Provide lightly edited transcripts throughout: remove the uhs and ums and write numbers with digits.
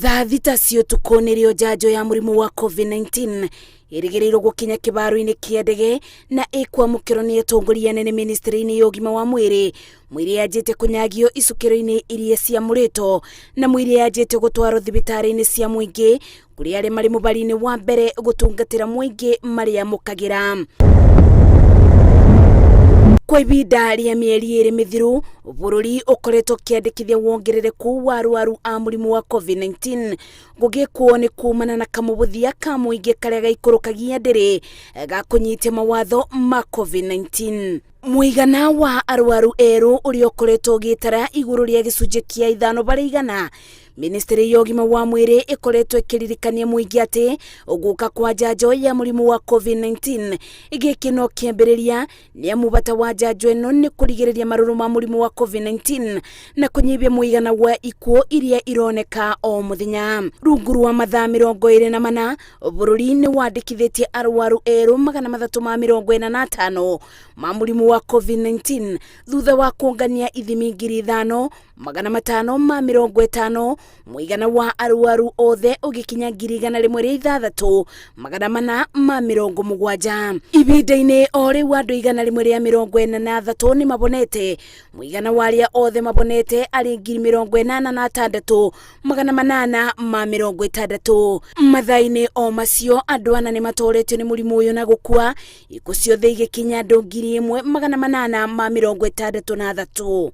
Thaa thita cia ũtukũ nĩrĩo njanjo ya mũrimũ wa COVID-19 ĩrĩgĩrĩirwo gũkinya kĩbaro-inĩ kĩa ndege na ĩkwamũkĩrwo nĩ atongoria anene ministry-inĩ ya ũgima wa mwĩrĩ. Mwĩrĩ yanjĩte kũnyagio icukĩro-inĩ iria ciamũrĩtwo na mwĩrĩ yanjĩte gũtwarwo thibitarĩ-inĩ cia mũingĩ kũrĩa arĩa marĩ mũbari-inĩ wa mbere gũtungatĩra mũingĩ marĩamũkagĩra. Kwa ibinda rĩa mĩeri ĩrĩ mĩthiru, bũrũri ũkoretwo ũkĩandĩkithia wongerereku wa arwaru a mũrimũ wa COVID-19. Gũgĩkwo nĩ kumana na kamũbũthia ka mũingĩ karĩa gaikũrũkagia ndĩrĩ ga kũnyitia mawatho ma COVID-19. Mũigana wa arwaru erũ ũrĩa ũkoretwo ũgĩtara igũrũ rĩa gĩcunjĩ kĩa 5%. Ministry ya ũgima wa mwĩrĩ ĩkoretwo ĩkĩririkania mũingĩ atĩ gũka kwa njanjo ya mũrimũ wa COVID-19 gĩkĩ no kĩambĩrĩria, nĩ amu bata wa njanjo ĩno nĩ kũrigĩrĩria marũrũ ma mũrimũ wa COVID-19 na kũnyihia mũigana wa ikuũ iria ironeka o mũthenya. Rungu rwa mathaa 24, bũrũri nĩ wandĩkithĩtie arwaru erũ 345 ma mũrimũ wa COVID-19 thutha wa kũngania ithimi 5,550, mũigana wa arwaru othe ũgĩkinya 106,470. Ibinda-inĩ o rĩu andũ 143 nĩ mabonete, mũigana wa arĩa othe mabonete arĩ 86,860. Mathaa-inĩ o macio andũ ana nĩ matoretio nĩ mũrimũ ũyũ na gũkua, ikuũ ciothe igĩkinya andũ 1,863.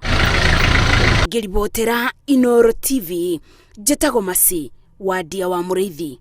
Ngĩribotera Inooro TV, njĩtagwo Masi Wandia wa Mũrĩithi.